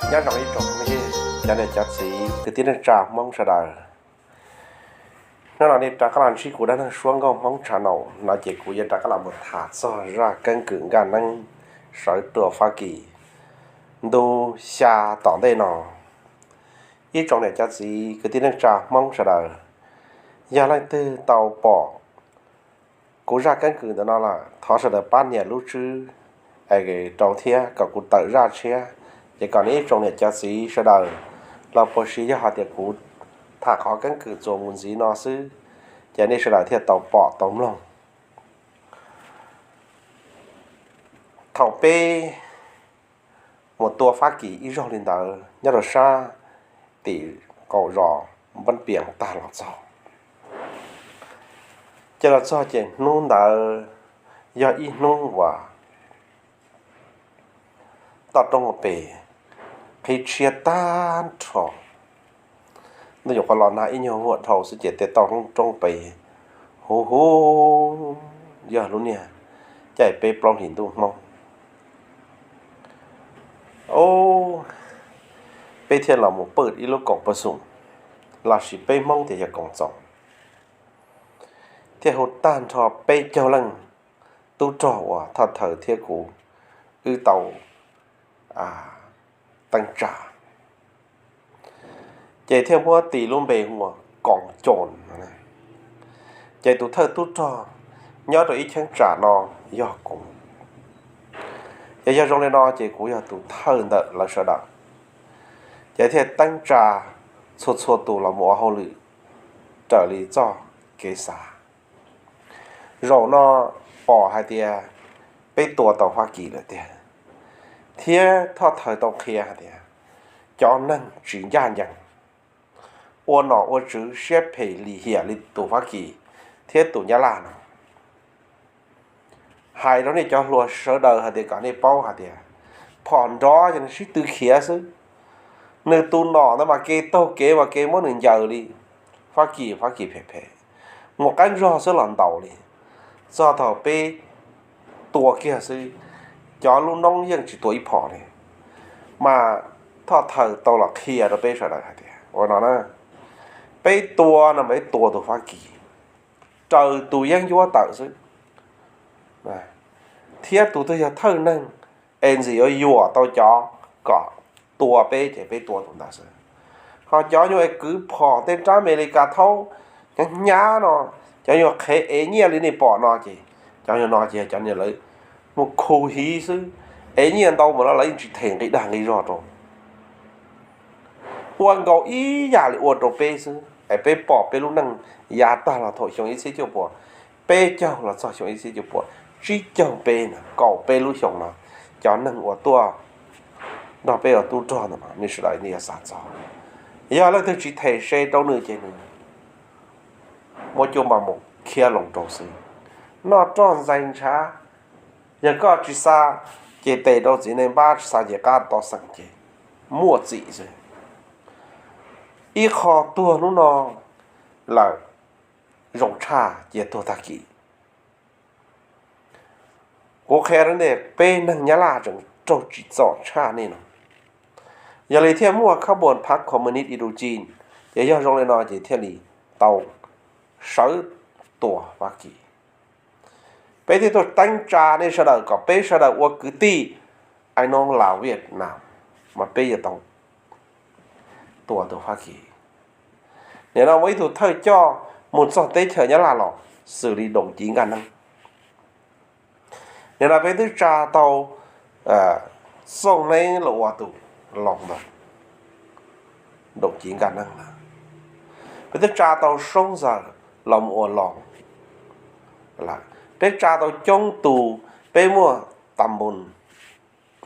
Nyob zoo ib tsoom phooj ywg, cov niam cov txiv, kwv tij neej tsa Hmoob sawv daws. Hnub no nej rov qab los ntsib kuv dab neeg Suab Nkauj Hmoob channel no ces kuv yuav rov qab los mus tham txog zaj keeb kwm Nkaj Neeb sawv tua Fab Kis ntu xya tom ntej no. Ib tsoom niam cov txiv kwv tij neej tsa Hmoob sawv daws, yog leej twg tau pom kuv zaj keeb kwm ntawm no lawm, thov sawv daws pab nias lub tswb rau thiab kom kuv tawm zaj tshiab, ces kom nej ib tsoom niam cov txiv sawv daws los puas sis yog hais tias kuv tham qhov keeb kwm txuas mus ntxiv no xwb, ces nej sawv daws thiaj tau pom tau mloog. Thaum peb mus tua Fab Kis ib zaug li ntawd nyob rau sab tim qaum zos Npab Pias tag los txog, ces los txog ces hnub ntawd yog ib hnub uas toj roob ua pes, qhib tshiab tag nrho. Ntuj nyuam qhuav los nag ib nyuag vuag dhau xwb ces tej toj roob pes huv huv, yog lub niag caij peb plaub hlis ntuj Hmoob. Peb thiaj los mus pw ib lub koom pab xoom, los sis peb Hmoob tias yog koom txoos, thiaj hu tag nrho peb caug leej tub rog uas thoj thaws thiab kuv wb tau teeb tsa, ces thiaj muab tis lub npe hu ua Koom Coos. Ces tus thawj tub rog nyob rau ib cheeb tsam no yog kuv. Ces yog zoo li no ces kuv yog tus thawj ntawm lawv sawv daws, ces thiaj teeb tsa txhua txhua tus los mus ua hauj lwm raws li txoj kev xav. Zaum no pom hais tias peb tua tau Fab Kis lawm tiag, thiab thoj thaws tau qhia hais tias cov neeg tsis ncaj ncees, ua nom ua tswv siab phem lim hiam li tus Fab Kis thiab tus Nyab Laj no. Hais rau nej cov hluas sawv daws hais tias kom nej paub hais tias phom nrov ces nws sib tw khiav xwb. Nws tus nom ntawd mas kev taug kev mas kev muab nws ncaws li. Fab Kis, Fab Kis phem phem, mus qeeb zog xwb los ntaus li. Txog thaum peb tua kiag xwb, cov lub noob yeej tsis tua ib phom li. Mas thoj thaws tau los qhia rau peb sawv daws hais tias ua no na, peb tua no mas peb tua tus Fab Kis, raws tus yeeb ncuab tawm xwb, thiab tus twg yog thawj neeg es ntxim yuav yuam tau cov kom tua peb ces peb tua tus ntawd xwb. Ho cov nyuag es kwv phom tej rab Amelikas thaub hnyav hnyav no, cov nyuag qhev ev nyiaj li nej pom no ces cov nyuag no ces cov niag lawv mus khu hiv xwb, ev nyiaj ntau mus no lawv yeej tsis them nqi dag nqi zog rau. Ua nkaus ib yam li ua rau peb xwb es peb pom peb lub neej yav tag los thaum xyoo ib txhiab cuaj puas peb caug los txog xyoo ib txhiab cuaj puas tsib caug peb no, kaum peb lub xyoo no, cov neeg uas tuaj nrog peb ua tub rog ntawm no nej sawv daws nej yuav xav txog, yog leej twg tsis them se rau nws ces nws muab cuab npaj mus khiab loo rau xwb. Noj roj ntxais ntshav, yog koj tsis xa ces tes rau txiv neej npab, tsis xa ces qab to xeem ces muaj txim xwb. Ib qho tuag hnub no lawm zoo tshaj cia tuag tag kis. Kuv qhia rau nej, peb neeg Nyab Laj tseem raug tsim txom tshaj nej no. Yog li thiaj muaj khab npuas phav khoos mus nib ib du cin, ces yog zoo li no ces thiaj li tau sawv tua Fab Kis. Peb thiaj tuaj teeb tsa nej sawv daws kom peb sawv daws ua kwv tij, ai no Lav Viaj Nam, mas peb yuav tau tua tus Fab Kis. Nim no muaj ib tug thawj coj mus txog teb chaws Nyab Laj los xws li Doom Civ Nkaj Neeb. Nim no peb twb tsa tau Txooj Neeb los ua tus los ntawd, Doom Civ Nkaj Neeb lawm. Peb twb tsa tau Soob Ntxawm los mus ua los lawm. Peb tsa tau coob tus, peb muaj Tas Npus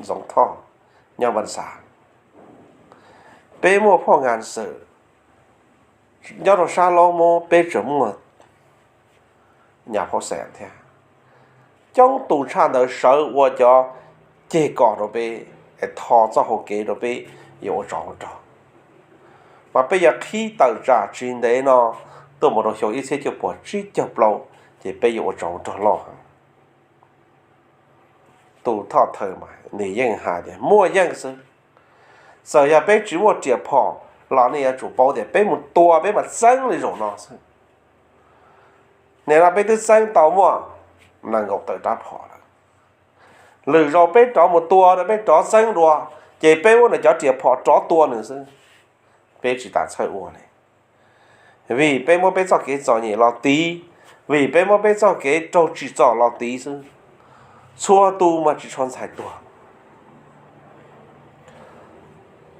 Ntxoov Thoj nyob Npaj Xav, peb muaj Phoj Nkas Xwm nyob rau sab Lob Mub, peb tseem muaj Nyas Phauj Xeem thiab. Coob tus tshaj ntawd sawv ua cov ceg kos rau peb, es tho txoj hau kev rau peb yuav ua tsov ua rog. Mas peb yuav qhib tawm tsam tsis ntev no tuaj mus rau xyoo ib txhiab cuaj puas tsib caug plaub, ces peb yuav ua tsov ua rog loj heev. Tus thoj thawm mas nws yeej hais tias muaj yeej xwb, Txawm yog peb tsis muaj riam phom los nej yuav tsum paub tias peb mus tua peb mam txeeb li zaum no xwb. Nim no peb twb txeeb tau muaj nees nkaum tawm rab phom lawm. Lwm zaus peb rov mus tua, peb rov txeeb dua, ces peb muab nws cov riam phom rov tua nws xwb. Peb tsis tas txhawj ua li, vim peb muab peb txoj kev txom nyem los tiv, vim peb muab peb txoj kev raug tsim txom los tiv xwb. Txhua tus mas tsis tshua ntxhais tuag.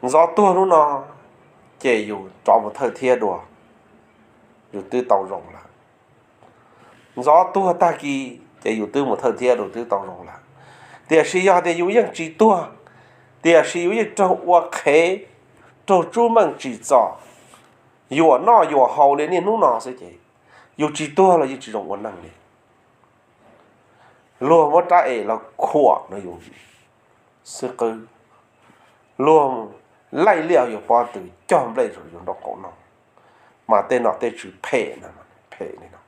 Ntxov tuag hnub no, ces yus rov mus thawj thiab dua, yus twb tau zoo lawm. Ntxov tuag tag kis ces yus twb mus thawj thiab dua, twb tau zoo lawm. Tiam sis yog tias yus yeej tsis tuag, tiam sis yus yeej raug ua qhev, raug tsub meej tsim txom, yuam noj yuam haus li niaj hnub no xwb ces yus tsis tuag los yeej tsis zoo ua neeg li. Luag muab rab es los khuam no yus xwb qwb, luag laij liaj yus pob tw, cog nplej rau yus nraub qaum no, mas tej nom tej tswv phem no, phem li no.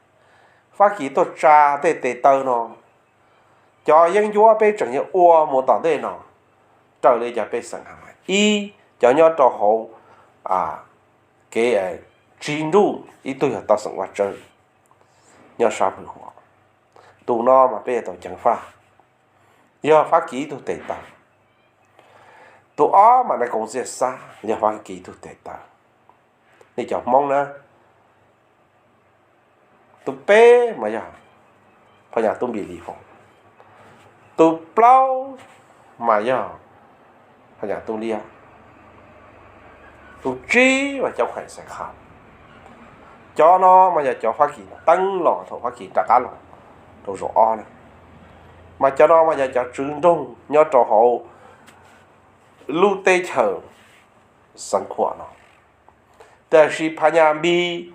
Fab Kis tuaj tsa tej tes taw no, cov yeeb ncuab peb tseem yuav ua mus tom ntej no, raws li cov pej xeem hais, ib, cov nyob rau hauv kev Tsib Nruj, ib tug yog toj xeem Vaj Tsawb nyob sab Pw Huam. Tus no mas peb yuav tau ceev faj, yog Fab Kis ib tug tes taw. Tus ob mas Nais Koom Txiaj Xab, yog Fab Kis ib tug tes taw, nej cov Hmoob na. Tus peb mas yog Phas Nyas Tub Npis Lis Foom. Tus plaub mas yog Phas Nyas Tub Liab. Tus tsib mas Coob Kheem Xais Kham. Cov no mas yog cov Fab Kis teeb los thaum Fab Kis rov qab los rau zaum ob na. Mas cov no mas yog cov tswv nroog nyob rau hauv lub teb chaws Xeev Khuam no. Tiam sis Phas Nyas Npis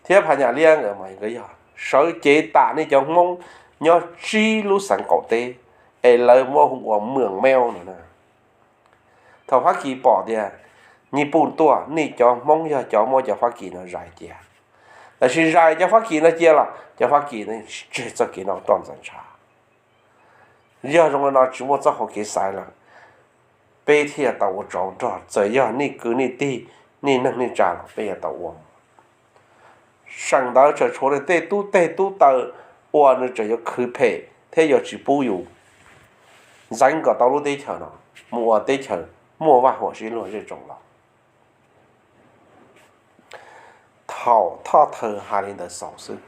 thiab Phas Nyas Liab nkawd mas nkawd yog sawv cev tam nej cov Hmoob nyob tsib lub xeev qaum teb, es lawv muab hu ua Mws Meeb no na. Thaum Fab Kis pom tias Nyij Pooj tuaj, nej cov Hmoob yog cov muab cov Fab Kis no zais cia. Tiam sis zais cov Fab Kis no cia los cov Fab Kis no tseg txoj kev noj roj ntxeev ntshav. Yog zoo li no tsis muaj txoj hau kev xaiv lawm, peb thiaj tau ua tsov nrog, txawm yog nej kwv nej tij, nej neeg nej tsa los peb yuav tau ua. Seem ntawd tseem tshuav nws tej tub teg tub taw uas nws tseem yuav khwv phem thiab yuav tsis pub yus ntxeev kom tau lub teb chaws no mus ua teb chaws muaj vaj huam sib luag zej tsoom los. Thaum Thoj Thawj hais li ntawd xaus xwb,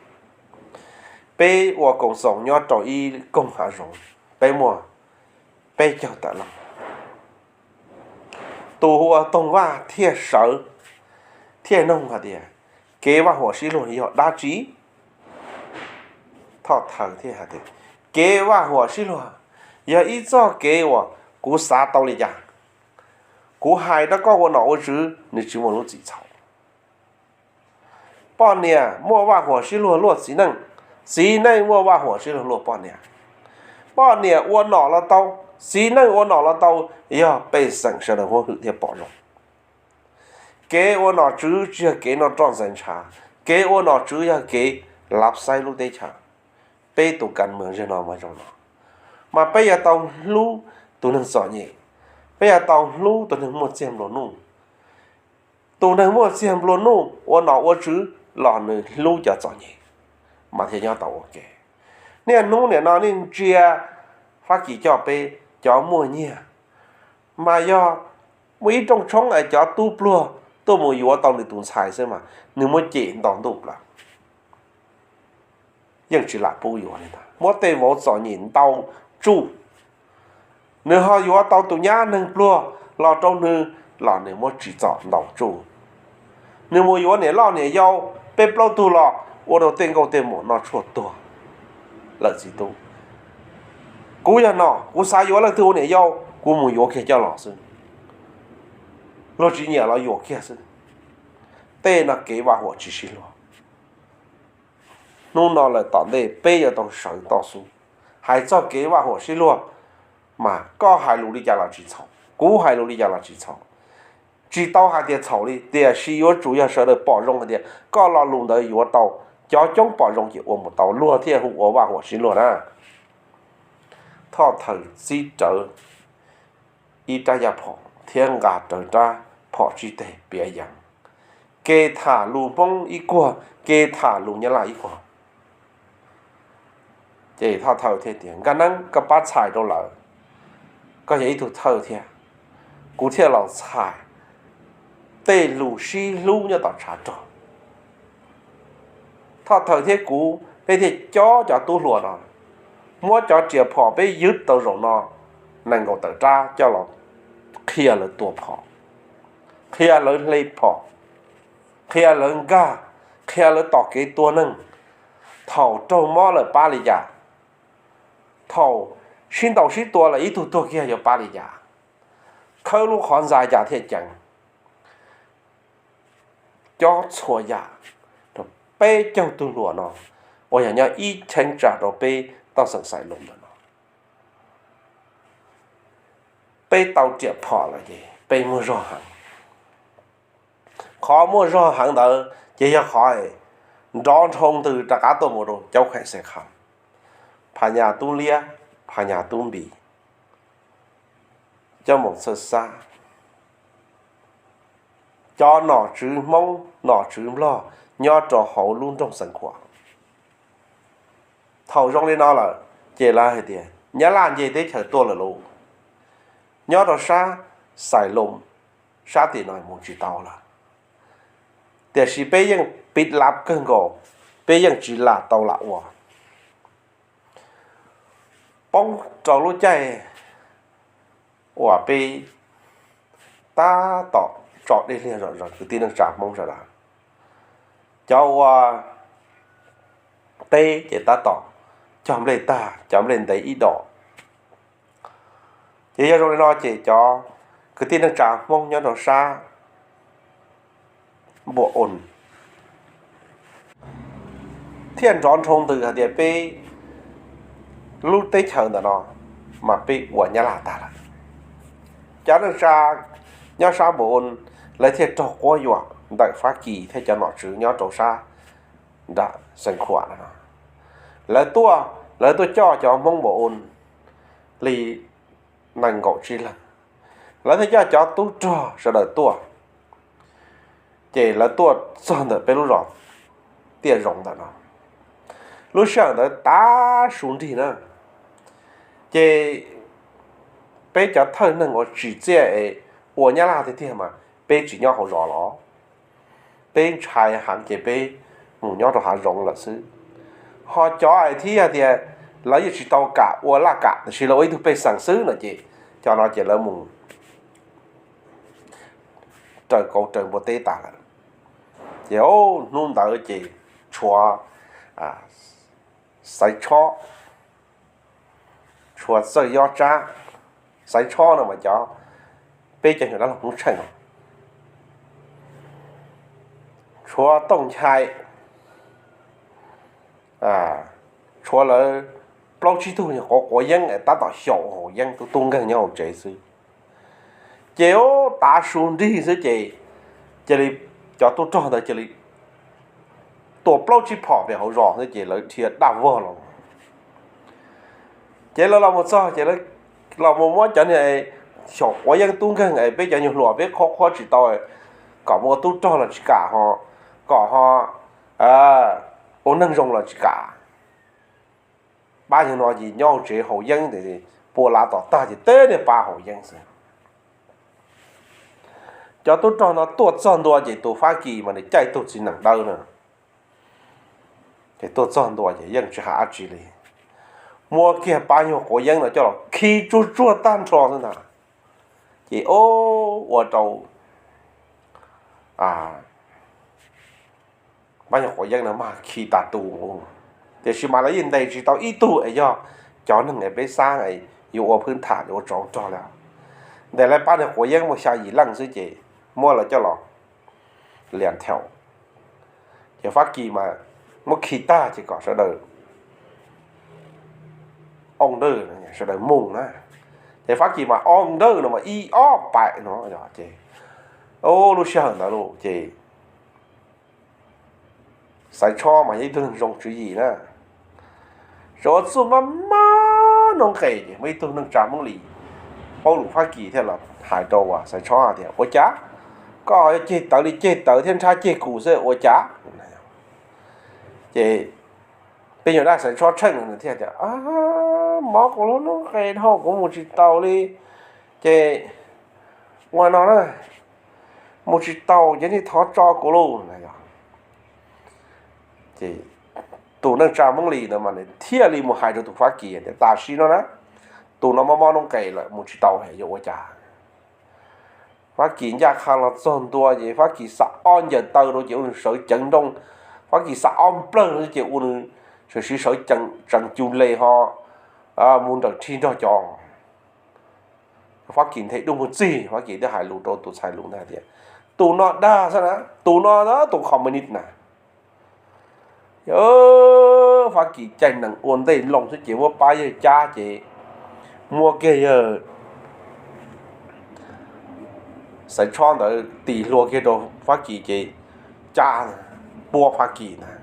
peb ua koom txoos nyob rau ib koog hav zoov, peb muaj peb caug tawm leej. Tus hu ua Toog Vaj thiaj sawv, thiaj noog hais tias, kev vaj huam sib luag yog dab tsi? Thoj Thawj thiaj hais tias, kev vaj huam sib luag yog ib txoj kev uas kuv xav tau li cas, kuv hais rau koj ua nom ua tswv nws tsis muaj lub txim txhaum. Poj niam muaj vaj huam sib luag luaj txiv neej, txiv neej muaj vaj huam sib luag luaj poj niam. Poj niam ua nom los tau, txiv neej ua nom los tau, yog pej xeem sawv daws huab hwm thiab pom zoo. Kev ua nom tswv tsis yog kev noj roj ntxeev ntshav, kev ua nom tswv yog kev lav xaiv lub teb chaws. Peb tus kas mwm zej no mas zoo no, mas peb yuav tau hlub tus neeg txom nyem, peb yuav tau hlub tus neeg muaj txiag nplua nuj. Tus neeg muaj txiag nplua nuj ua nom ua tswv los nws hlub cov txom nyem, mas thiaj nyob tau ua ke. Niaj hnub nim no nej ntsia Fab Kis coj peb cov muaj nyiaj, mas yog muaj ib rooj tshoob es cov tub pluag tuaj mus yuav tau nws tus ntxhais xwb mas nws muab cem nto ntuj plaws, yeej tsis lam pub yuav li ntag. Muab tej vauv txom nyem ntaus tsuj. Nws ho yuav tau tus nyab neeg pluag los rau nws los nws muab tsim txom ntaus tsuj. Nws mus yuav niam loj niam yau peb plaub tug los ua rau tej nkauj tej muam noj tshuaj tuag lawm txiv tub. Kuv yog no kuv xav yuav leej twg ua niam yau kuv mus yuav kiag coj los xwb, luag tsis nyiam los yuam kiag xwb. Tej no kev vaj huam tsis sib luag. Hnub no lawm tom ntej peb yuav tau sawv toj xub. Hais txog kev vaj huam sib luag, mas koj hais lus li cas los tsis txhaum, kuv hais lus li cas los tsis txhaum. Tsis tau hais tias txhaum li, tiam sis yuav tsum yog sawv daws pom zoo hais tias koj lo lus ntawd yuav tau cov coob pom zoo ces ua mus tau, luag thiaj hu ua vaj huam sib luag na. Thoj Thawj txib rawv ib rab yaj phom thiab nqa rawv rab phom tsib teg piav yees, ke tham lus Hmoob ib kuag, ke tham lus Nyab Laj ib kuag. Ces thawj thawj thiaj tias, Nkaj Neeb, koj pab txhais rau lawm, koj yog ib tug thawj thiab, kuv thiaj los txhais tej lus sib hlub nyob tom tshav rog. Thawj thawj thiab kuv peb thiaj cob cov tub hluas no, muab cov riam phom peb ywg tau zaum no nees nkaum tawm rab coj los qhia lawv tua phom, qhia lawv hle phom, qhia lawv nkag, qhia lawv tom kev tua neeg. Thaum raug mob lawm pab li cas, thaum sib ntaus sib tua lawm ib tug tuag kiag yuav pab li cas, khawb lub qhov ntxa cas thiaj ceev. Cob txhua yam rau peb caug tug hluas no uas yog nyob ib cheeb tsam rau peb toj xeem Xais Loos ntawm no. Peb tau riam phom lawm ces peb muaj zog heev. Qhov muaj zog heev ntawd ces yog qhov nrov nroo ntws rov qab tuaj mus rau Caub Kheem Xes Kham, Phas Nyas Tub Liab, Phas Nyas Tub Npis, Coob Moos Txhawj Xab, cov nom tswv Hmoob nom tswv Nplog nyob rau hauv lub nroog Xeev Khuam. Thaum zoo li no lawm ces lawv hais tias Nyab Laj nce teb chaws tuaj lawm lauj, nyob rau sab Xais Loos sab tim no mus tsis tau lawm. Tiam sis peb yeej pib lab kawg nkaus, peb yeej tsis lam tau lam ua. Poob rau lub caij uas peb tab tom tso dej liag zom zaws kwv tij neej tsa Hmoob sawv daws, cov ua teb ces tab tom cog nplej tag, cov nplej ntev ib dos. Ces yog zoo li no ces cov kwv tij neej tsa Hmoob nyob rau sab Npua Oos thiaj nrov nroo ntws hais tias peb lub teb chaws ntawm no mas peb ua Nyab Laj tag lawm. Cov neej tsa nyob sab Npua Oos lawv thiaj raug quab yuam ntawm Fab Kis thiab cov nom tswv nyob rau sab nram Xeev Khuam no. Lawv tuaj, lawv tuaj coj cov Hmoob Npua Oos li nees nkaum tsib leeg, lawv thiaj coj cov tub rog sawv daws tuaj. Ces lawv tuaj txog ntawm peb lub zos Tiaj Zoov ntawm no, lub sij hawm ntawd tav su nrig na. Ces peb cov thawj neeg uas tsim txiaj es ua Nyab Laj tiag tiag mas peb tsis nyob hauv zos los, peb ntshai heev ces peb mus nyob rau hav zoov lawm xwb. Ho cov es thiab tias lawv yeej tsis tau kam ua laj kam tiam sis lawv ua ib tug pej xeem xwb no ces cov no ces lawv mus raws kauv raws npua teb tas lawm. Ces hnub ntawd ces tshuav Xaiv Tshob, tshuav Txawj Yob Tsab. Xaiv Tshob no mas cov, peb cov nyuag dab laug Hmoob Tsheej, tshuav Tooj Nchai, tshuav lawv plaub tsib tug nyuag quav quav yeeb tab tom xyaum haus yeeb, tub tub nkeeg nyob hauv tsev xwb. Ces tav su nrig xwb ces cia li cov tub rog ntawd cia li tua plaub tsib phom pem hauv zos xwb ces lawv dhia daj vog los. Ces lawv los mus txog ces los mus muab cov niag xyaum quav yeeb tub nkeeg es peb cov nyuag hluas peb qhuab qhuab tsis tau, kom mus ua tub rog los tsis kam ho, kom ho ua neeg zoo los tsis kam. Pab yawg no ces nyob hauv tsev haus yeeb, pua lav tom tag ces teb niag pab haus yeeb xwb. Cov tub rog no tuaj txog ntua ces tus Fab Kis mas nws caij tug txiv nees dawb na, ces tuaj txog ntua ces yeej tsis hais dab tsi li, muab kiag pab nyuag quav yeeb no coj los khi tsuag tsuag tag nrho xwb ntag. Ces ua rau pab nyuag quav yeeb no mas khi tas tu. Tiam sis mas lawv yeej ntes tsis tau ib tug es yog cov neeg es peb xav yuav ua phwb tham yuav ua tsov rog li. Ntes lawv pab nyuag quav yeeb muaj xya yim leej xwb ces muab lawv coj los liam theem. Ces Fab Kis mas muab khi tag ces kom sawv daws oo nrawj, sawv daws mus na. Ces Fab Kis mas oo nrawj no mas ib ob paim no ces, lub sij hawm ntawd los ces Xaiv Tshob mas yog ib tug neeg zoo tswv yim na, tsuas ua txuj maj maj noob nqes ces muaj ib tug neej tsa Hmoob Lis paub lus Fab Kis thiaj los hais rau Xaiv Tshob tias, Ua cas koj ceg tawv li ceg tawv thiab nrhab ceg kuv xwb ua cas? Ces peb nyuag dab Xaiv Tshob tsheej thiaj tias, Mob kuv lub noob qes dhau kuv mus tsis taus li. Ces ua no na, mus tsis taus ces nej thov tso kuv lauj. Ces tus neej tsa Hmoob Lis ntawd mas nws thiaj li mus hais rau tus Fab Kis tias, Tam sim no na, tus no mob mob noob qes lawm mus tsis taus yuav ua cas? Fab Kis ncaj qha los txog ntua ces Fab Kis xa ob ncaws taw rau ces ua nws sawv ceev nrooj, Fab Kis xa ob nplawg ces ua nws sawv siv sawv ceev cu le ho mus nrawm rhi nrog cov. Fab Kis nthe dub mus txig, Fab Kis thiaj hais lus rau tus ntxhais lus ntawd tias, Tus no dag xwb na, tus no tus communist na. Fab Kis caij nees ua ntej loo xwb ces muab pab yawg cab ces muab kiag yawg Xaiv Tshob ntawd tis hlua kiag rau Fab Kis ces cab pua Fab Kis ntag,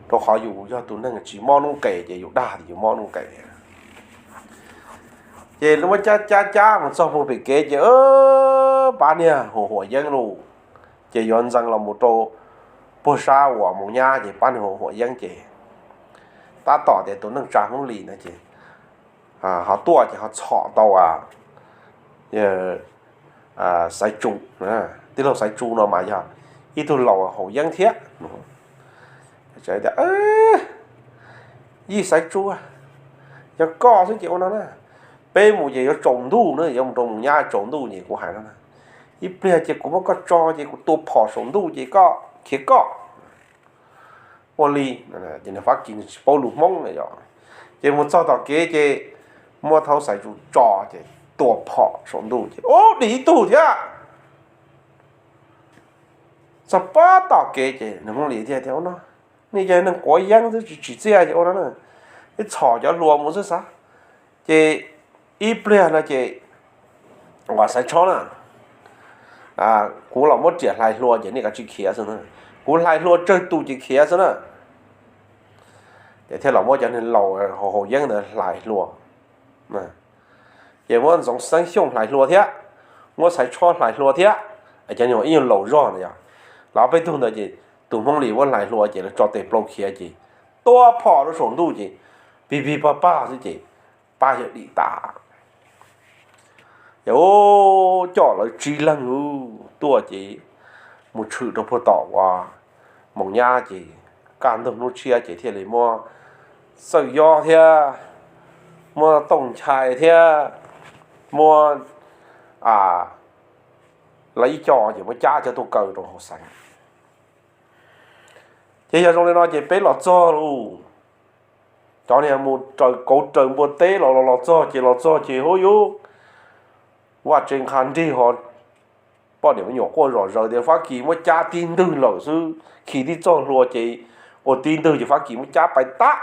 rau qhov yus yog tus neeg tsis mob noob qes ces yus dag tias yus mob noob qes. Ces lawv muab cab cab cab mus txog puag pem kev ces pab niag hu huam yeeb lauj, ces yuav ntxeev los mus rau puag sab uas moos nyab ces pab niag hu huam yeeb ces tab tom tias tus neej tsa Hmoob Lis ntawd ces ho tuaj ces ho txhom tau Xaiv Tsu. Tij laug Xaiv Tsu no mas yog ib tug laus haus yeeb thiab. Tias, Yij Xaiv Tsu, yog koj xwb ces ua no na, peb mus ces yuav tsaus ntuj na, yuav mus rau moos nyab tsaus ntuj ces kuv hais no na, ib pliag ces kuv muab koj tso ces kuv tua phom saum ntuj ces koj khiav koj. Ua li ces nws Fab Kis tsis paub lus Hmoob na yom, ces mus txog tom kev ces muab thaub Xaiv Tsu tso ces tua phom saum ntuj ces ub dim ib tug thiab. Txog pab tom kev ces nws Hmoob Lis thiaj tias, Ua no, nej cov neeg quav yeeb xwb tsis tsim txiaj ces ua no na, ib txhom cov hlua mus xwb xav. Ces ib pliag no ces, Xaiv Tshob na, kuv los muab riam hlais hlua ces nej kav tsij khiav xwb na, kuv hlais hlua tsawg tus ces khiav xwb na. Ces thiaj los muab cov neeg laus haus yeeb ntawd hlais hlua, ces muab Ntxoov Xeeb Xyooj hlais hlua thiab, muab Xaiv Tshob hlais hlua thiab, cov neeg ib nyuag laus zog na yog, lawv peb tug ntawd ces tus Hmoob Lis muab hlais hlua ces lawv tso tes plaub khiav ces tua phom rau saum ntuj ces pig pig pag pag xwb ces pab yawg dim tas. Ces coj lawv tsib leeg tuaj ces mus tshwm rau puag tom uas moos nyab ces kaj ntug hnub tshiab ces thiaj li muab Txawj Yob thiab muab Tooj Nchai thiab muab lawv ib co ces muab cab cov tuaj kaw rau hauv xeev. Ces yog zoo li no ces peb los txog lauj, cov niag mus raws kauv raws npua teb los los los txog ces los txog ces hu yuv, vaj tse nqha nrig ho, poj niam me nyuam quaj zom zaws tias Fab Kis muab cab tib ntwg lawm xwb, khi tib txoj hlua ces ua tib ntwg ces Fab Kis muab cab pais tag,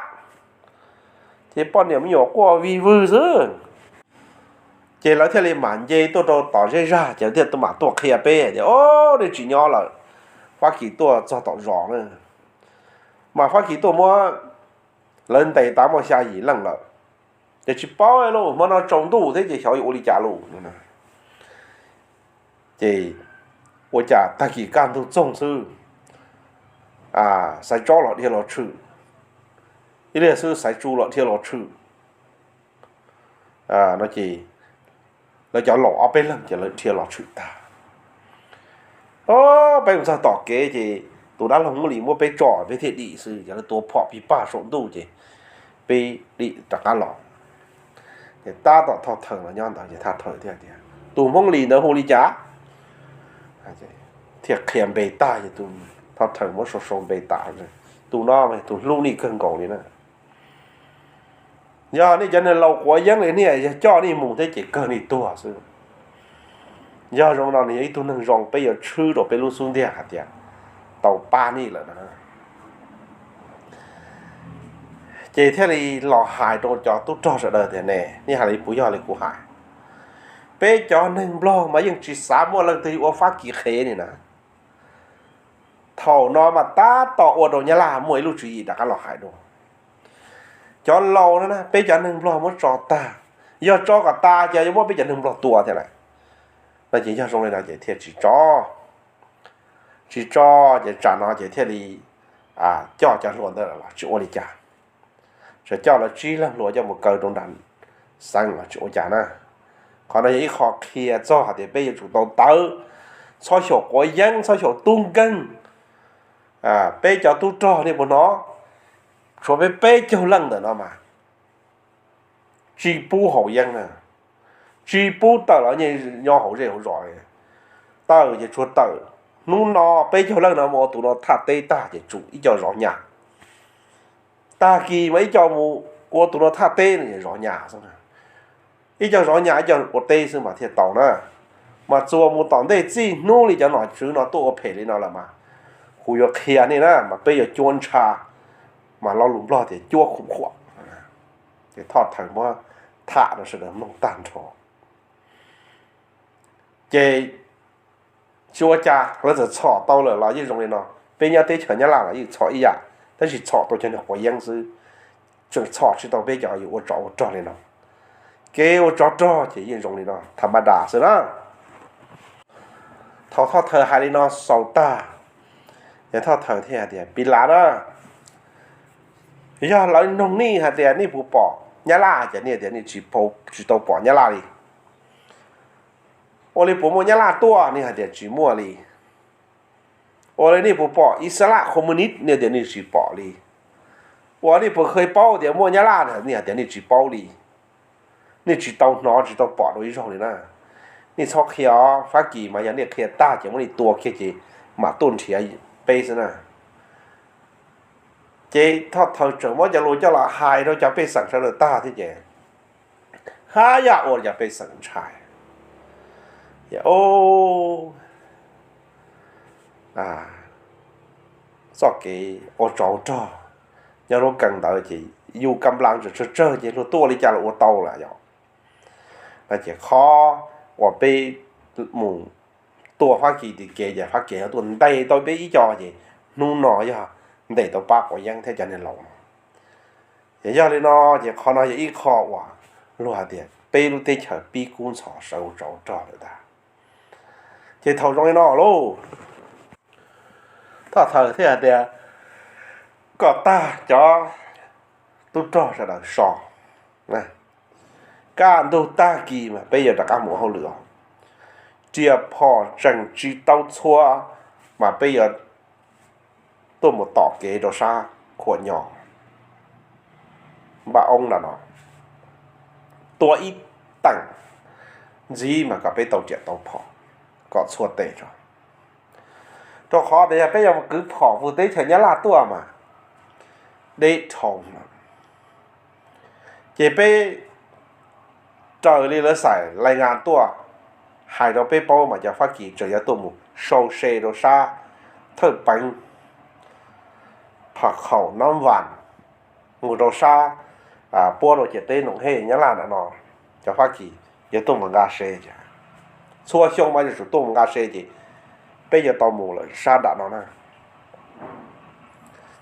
ces poj niam me nyuam quaj vig vwg xwb. Ces lawv thiaj li mam nce tuaj rau tom zej zag ces lawv thiaj mam tuaj qhia peb tias, O, nej tsis nyob lawm, Fab Kis tuaj txog tom zos na, mas Fab Kis tuaj muab lawv ntes tas muaj xya yim leej lawm. Ces tsis paub lauj, hmo no tsaus ntuj thiab ces xyov yuav ua li cas lauj. Ces ua cas tag kis kaj ntug txoog xwb, Xaiv Tsob los dhia los tshwm, ib pliag xwb Xaiv Tsu los dhia los tshwm no ces lawv cov laus ob peb leeg ces lawv dhia los tshwm tag. Peb mus txog tom kev ces tus dab laug Hmoob Lis muab peb tso peb thiaj dim xwb, ces lawv tua phom pig pag saum ntuj ces peb dim rov qab los. Ces tab tom Thoj Thawm los nyob ntawd ces Thoj Thawm thiaj tias, Tus Hmoob Lis ntawd hu li cas? Thiaj qhia npe tag ces tus Thoj Thawm muab sau sau npe tas, Tus no tus hlub nej kawg nkaus li na. Yog nej cov neeg laus quav yeeb li nej, yog coj nej mus thiab ces kawg nej tuag xwb. Yog zoo no nws yog ib tug neeg zoo, peb yuav tshwb rau peb lub xub ntiag hais tias tau pab nej lawm na. Ces thiaj li los hais rau cov tub rog sawv daws tias, Ne, nej hais li puas yog li kuv hais? Peb cov neeg Nplog mas yeej tsis xav muaj leej twg ua Fab Kis qhev li na. Thaum no mas tab tom ua rau Nyab Laj muaj ib lub tswv yim rov qab los hais dua. Cov laus no na, peb cov neeg Nplog muab tso tag, yog tso kom tas ces yuav muab peb cov neeg Nplog tua thiab lawm. No ces yog zoo li no ces thiaj tsis tso, tsis tso, ces tsam no ces thiaj li coj cov hluas ntawd los tsis ua li cas. Tsuas coj lawv tsib leeg hluas coj mus kaw rau nram xeev los tsis ua cas na. Qhov no yog ib qho qhia txog hais tias peb yuav tsum tau tawv, txhob xyaum quav yeeb, txhob xyaum tub nkeeg. Peb cov tub rog nej puas hnov, tshuav peb peb caug leej ntawm no mas tsis pub haus yeeb na, tsis pub tawm los nyob hauv zej hauv zos li. Tawm ces tsuas tawm, hnub no peb caug leej no mus ua tus no thaj teb tag ces tsum ib co zov nyas. Tag kis mas ib co mus ua tus no thaj teb no zov nyas xwb, ib co zov nyas ib co ua teb xwb mas thiaj tau na. Mas txuas mus tom ntej txij hnub li cov nom tswv no tuaj ua phem li no lawm mas kuv yuav qhia nej na, mas peb yuav cuab ntsha, mas lo lus Nplog tias cuab khum khuam. Ces Thoj Thawm muab tham rau sawv daws mloog tag nrho. Ces tsis ua cas, lawv txawm txhom tau lawm los yeej zoo li no. Peb nyob teb chaws Nyab Laj los yeej txhom ib yam, tab sis txhom tau cov niag quav yeeb xwb, tseem txhom tsis tau peb cov yuav ua tsov ua rog li no. Kev ua tsov rog ces yeej zoo li no, tham ma das xwb na. Thaum Thoj Thawm hais li no xaus tag, ces Thoj Thawm thiaj hais tias, Pis Las na, yog lawv noog nej hais tias nej puas pom Nyab Laj ces nej tias nej tsis tau pom Nyab Laj li. Ua li puas muaj Nyab Laj tuaj, nej hais tias tsis muaj li. Ua li nej puas pom Ixalaj Khomuniv, nej tias nej tsis pom li. Ua nej puas kheev paub tias muaj Nyab Laj, nej hais tias nej tsis paub li. Nej tsis tau hnov tsis tau pom dua ib zaug li na. Nej txhob qhia os, Fab Kis mas yog nej qhia tag ces muab nej tua kiag ces mam tuaj nrhiav peb xwb na. Ces Thoj Thawm tseem muab cov lus coj los hais rau cov pej xeem sawv daws tag thiab ces haj yam ua cov pej xeem ntshai. Txoj kev ua tsov rog nyob lub kees ntawd ces yus kam nplas tsawg tsawg ces luag tuaj ua li cas los ua tau lawm yom. No ces qhov uas peb mus tua Fab Kis tim kev ces Fab Kis yog tuaj ntes tau peb ib co ces hnub no yog ntes tau pab quav yeeb thiab cov niag laus no. Ces yog li no ces qhov no yog ib qho uas luag hais tias peb lub teb chaws pib kub ntxhov sawv ua tsov rog lawm ntag. Ces thaum zoo li no lauj, Thoj Thawm thiaj hais tias, Kom tag cov tub rog sawv daws so, kaj ntug tag kis mas peb yuav rov qab mus ua hauj lwm os. Riam phom tseem tsis tau txhua mas peb yuav tuaj mus tom kev rau sab khuam nyo npaj oob nram no, tua ib teem ntxiv mas kom peb tau riam tau phom kom txhua tes tso. Rau qhov tias yog peb yuav mus kwv phom mus teb chaws Nyab Laj tuaj mas deb dhau. Ces peb raws li lawv xais lais ngas tuaj hais rau peb paub mas cov Fab Kis tseem yuav tuaj mus sau se rau sab Thawj Peev, Pham Khaum, Nab Vas, mus rau sab puab rau ciam teb Noom Hej Nyab Laj nram no, cov Fab Kis yuav tuaj mus nqa se. Txhua xyoo mas yuav tsum tuaj mus nqa se ces peb yuav tau mus lawm sab nram no na.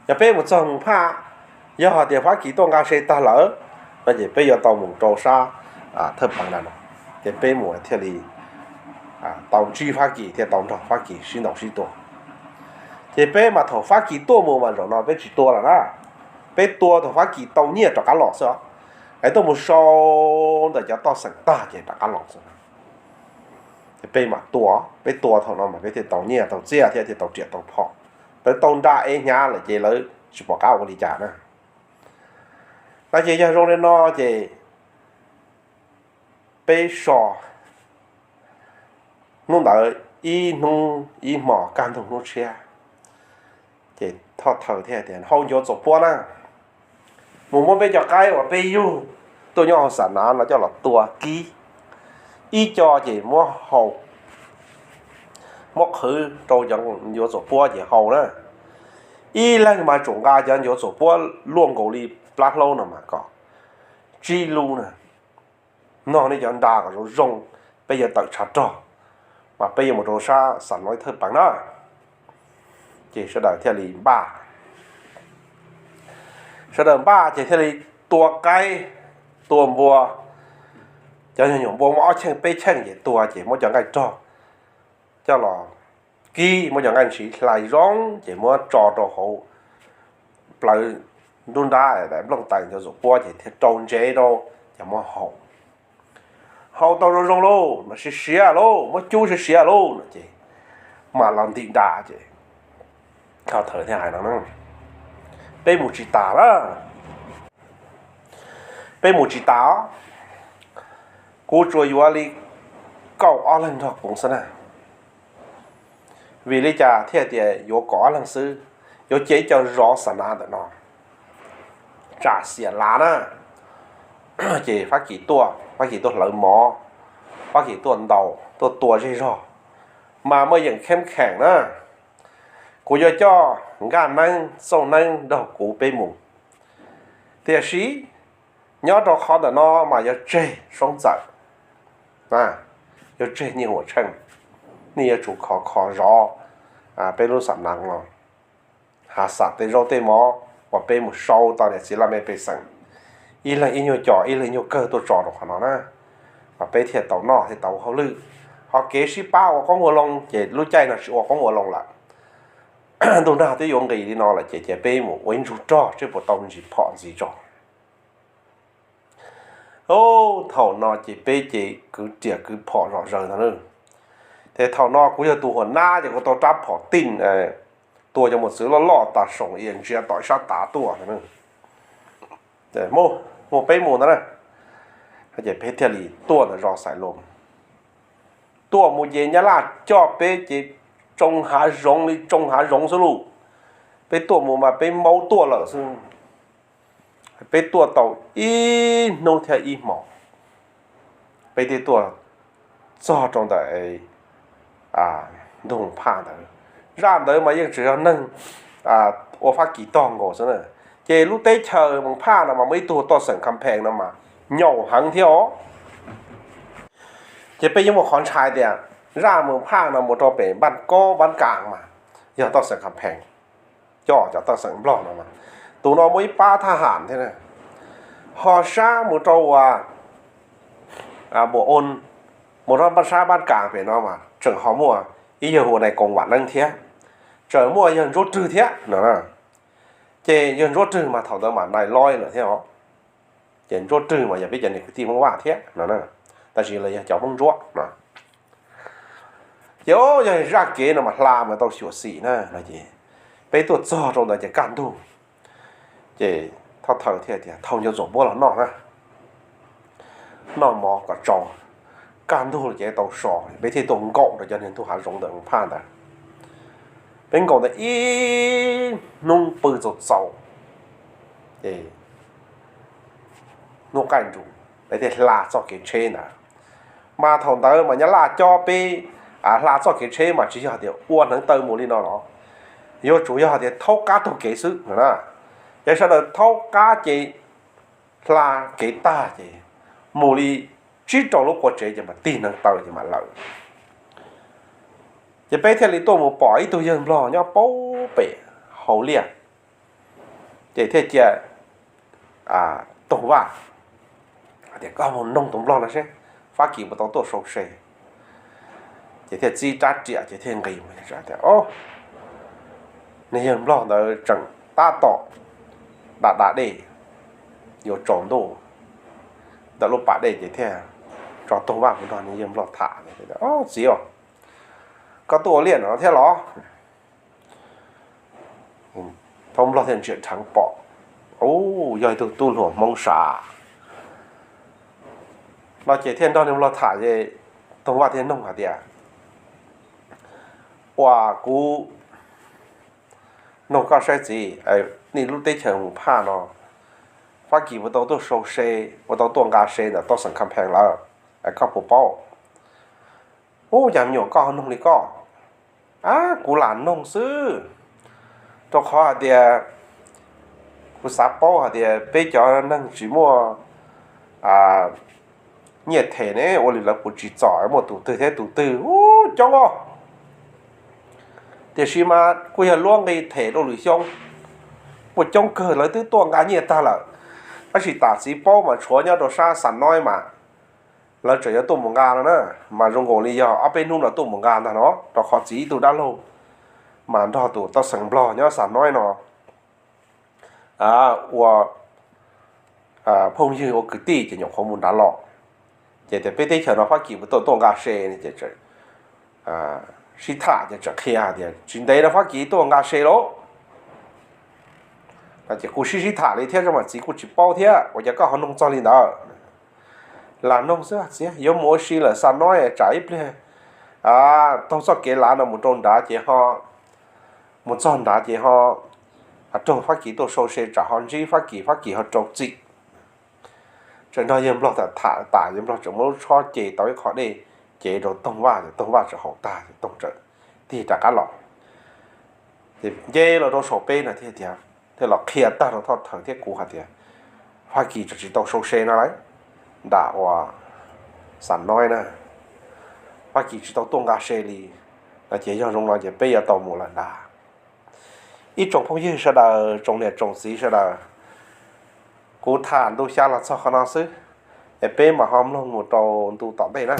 Yog peb mus txog mus phaj, yog hais tias Fab Kis tuaj nqa se tag lawm no ces peb yuav tau mus rau sab Thawj Peev nram no, ces peb mus thiaj li tau ntsib Fab Kis thiaj tau nrog Fab Kis sib ntaus sib tua. Ces peb mas thaum Fab Kis tuaj mus mas zaum no peb tsis tua lawm na, peb tua thaum Fab Kis tau nyiaj rov qab los xwb os. Es tuaj mus sau ntawm cov toj xeem tag ces rov qab los xwb. Ces peb mam tua, peb tua thaum no mas peb thiaj tau nyiaj tau txiaj thiab thiaj tau riam tau phom. Lawv tau nra ev hnyav lawm ces lawv tsis pom qab ua li cas na. No ces yog zoo li no ces peb so hnub ntawd ib hnub ib hmos kaj ntug hnub tshiab, ces Thoj Thawm thiaj tias, Hau ncuav txuas puab na, mus muab peb cov qaib uas peb yug tuaj nyob hauv Xam Nav no coj los tua kib. Ib co ces muab hau, muab qhwv rau cov ncuav txuas puab ces hau na. Ib leeg mas tsum nqa cov ncuav txuas puab luaj nkaus li plab hlaub no mas kom tsib lub na, nog nej cov nra kom zoo zoo, peb yuav tawm tshav rog, mas peb yuav mus rau sab Xam Nav Thawj Peev na. Ces sawv daws thiaj li npaj, sawv daws npaj ces thiaj li tua qaib, tua npua, Cov nyuag nyuam npua muaj ob cheej peb cheej ces tuag ces muab cov nqaij rog coj los kib, muab cov nqaij ntshiv hlais zoo ces muab tso rau hauv plawv nruab nrab, nplooj tais cov zuam puab ces thiaj rau ntsev rau, ces muab hau. Hau tau zoo zoo lauj, mas siav siav lauj, muab cub siav siav lauj no ces mam los ntim nra ces Thov Thawm thiaj hais no, peb mus tsis tas na, peb mus tsis tas, kuv tsuas yuav li kaum ob leeg nrog kuv xwb na. Vim li cas thiaj tias yuav kaum ob leeg xwb? Yuav cia ib co zov xa na ntawm no tsam xiam lav na, ces Fab Kis tuaj, Fab Kis tuaj hlawv mov, Fab Kis tuaj ntaus tuaj tua zej zog, mas muaj yeem kheeb kheem na. Kuv yuav coj Nkaj Neeb, Txooj Neeb nrog kuv peb mus. Tiam sis nyob rau qhov ntawm no mas yuav tseg Soob Txawm, yuav tseg Nyiaj Huam Tsheej, nej yuav tsum khov kho zov peb lub xa na no, hav xam tej zaub tej mov uas peb mus sau tau niam txiv laj mej pej xeem, ib leeg ib nyuag cos ib leeg ib nyuag kawg tuaj tso rau qhov no na, mas peb thiaj tau noj thiaj tau hauj lwm. Ho kev sib pab ua qoob ua loo ces lub caij no tsis ua qoob ua loo lawm. Ntuj nag twb yuav nqis li no lawm ces cia peb mus ua ib ntsug rog seb puas tau ntsis phom ntxiv tso. Thaum no ces peb ces kwv riam kwv phom zom zaws ntag na. Ces thaum no kuv yog tus huam nab ces kuv tau rab phom tij tua cov mos txwv loj loj tas soos ntsia tom sab tav tuaj ntag. Mus, peb mus ntag na. Ces peb thiaj li tuaj ntawm zos Xais Loos. Tuaj mus ces Nyab Laj coj peb ces tsoo hav zoov li tsoo hav zoov xwb lauj. Peb tuaj mus mas peb maub tuaj lawm xwb. Peb tuaj tau ib hnub thiab ib hmos, peb thiaj tuaj txog rau ntawm ntug Phaj ntawd. Zaj ntawd mas yeej tseem yog neeg ua Fab Kis tog nkaus xwb na. Ces lub teb chaws Moos Phaj no mas muaj ib tug Toj Xeem Kham Phees no mas nyaum heev thiab os. Ces peb yeej muaj qhov ntshai tias zaj Moos Phaj no mus rau pem Npaj Kob Npaj Kas mas yog Toj Xeem Kham Phees coj cov Toj Xeem Nplog no. Tus no muaj ib pab thab ham thiab. Ho sab mus rau uas Npua Oos, mus rau sab Npaj Kas pem no mas tseem ho muaj ib yawg hu ua Nais Koos Vam Neeb thiab, tseem muaj yawg Ntsuab Rwg thiab no. Ces yawg Ntsuab Rwg mas thaum ntawd mas nais loj lawm thiab os. Ces Ntsuab Rwg mas yog peb cov niam kwv tij Hmoob Vaj thiab no, tab sis los yog cov Hmoob Ntsuab no. Ces yog zaj kev no mas hla mas tau xyuam xim na no ces peb tuaj txog rau ntawd ces kaj ntug. Ces Thoj Thawm thiaj tias thauj cov txuas puab los noj na, noj mov kom tsau. Kaj ntug ces tau so, peb thiaj tuaj nkaum rau cov niag ntug hav zoov ntawm Phaj ntawd. Peb nkaum ntawd ib hnub pw txaus txaus, ces hnub qaij nrus peb thiaj hla txoj kev tsheb ntawd. Mas thaum ntawd mas Nyab Laj cob peb hla txoj kev tsheb mas tsis yog tias ua hneev taw mus li no los, yuav tsum yog tias thaub qab taug kev xwb no na. Ces sawv daws thaub qab ces hla kev tag ces mus li tsib rau lub qua tsev ces mam tig hneev taw ces mam lawm. Ces peb thiaj li tuaj mus pom ib tug yawg nplog nyob puag pem hauv liaj, ces thiaj cia Toog Vaj tias koj mus noog tus nplog no seb Fab Kis puas tau tuaj sau se. Ces thiaj txib rab riam ces thiaj nqis mus tias, o, niag yawg nplog ntawd tseem tab tom da da dej yuav tsaus ntuj ntawm lub pas dej ces thiaj tso Toog Vaj mus nrog niag yawg nplog tham. Txiv, koj tuaj ua liaj no thiab los? Thaub nplog thiaj ntsia dheev pom, u, yog ib tug tub hluas Hmoob sav no ces thiaj nrog niag nplog tham ces Toog Vaj thiaj noog hais tias, uas kuv noog koj saib txiv, nej lub teb chaws Moos Phaj no Fab Kis puas tau tuaj sau se, puas tau tuaj nqa se ntawm Toj Xeem Kham Phees lawm, koj puas paub? Ub, cas me nyuam koj ho noog li koj? A, kuv lam noog xwb, rau qhov hais tias kuv xav paub hais tias peb cov neeg tsis muaj nyiaj them ne ua li lawv puas tsim txom muaj tus twg thiab tus twg, ub, coob os. Tiam sis mas kuj yog luab nqi them rau lwm xyoo, muaj coob kawg lawv twb tuaj nqa nyiaj tag lawm. Tab sis tam txiv paub mas tshuav nyob rau sab Xa Noib mas lawv tseem yuav tuaj mus nqa no na, mas zoo nkaus li yog ob peb hnub no tuaj mus nqa ntag no, rau qhov txiv ib tug dab laug mas nrog tus toj xeem nplog nyob Xa Noib no ua phooj ywg ua kwv tij ces nyuam qhuav mus nrad los. Ces tias peb teb chaws no Fab Kis puas tuaj tuaj nqa se ne, ces sib tham ces tseem qhia hais tias tsis ntev no Fab Kis tuaj nqa se lauj. Ces kuj sib sib tham li thiab, mas txiv kuj tsis paub thiab, ua cas koj ho noog txog li ntawd? Lam noog xwb txiv, yuav mus ua si lawm Xa Noib, tsam ib pliag taug txoj kev lav no mus rau nrad ces ho, mus txog nrad ces ho raug Fab Kis tuaj sau se, tsam ho ntsib Fab Kis, Fab Kis ho rau txim. Tseem nrog yawg nplog tham tas, yawg nplog tseem muab lub tshob ce tau ib qho dej, cev rau Toog Vaj, Toog Vaj tseem haus tag, Toog tseem tig rov qab los. Ces nce los rau saum peb no thiaj tias, thiaj los qhia tag rau Thoj Thawm thiab kuv hais tias Fab Kis tseem tsis tau sau se no lawm, nram uas Xa Noib na, Fab Kis tsis tau tuaj nqa se li. No ces yog zoo no ces peb yuav tau mus lawm ntag. Ib tsoom phooj ywg sawv daws, tsoom niam tsoom txiv sawv daws, kuv tham ntu xya los txog qhov no xwb, es peb mam ho mloog mus rau ntu tom ntej na.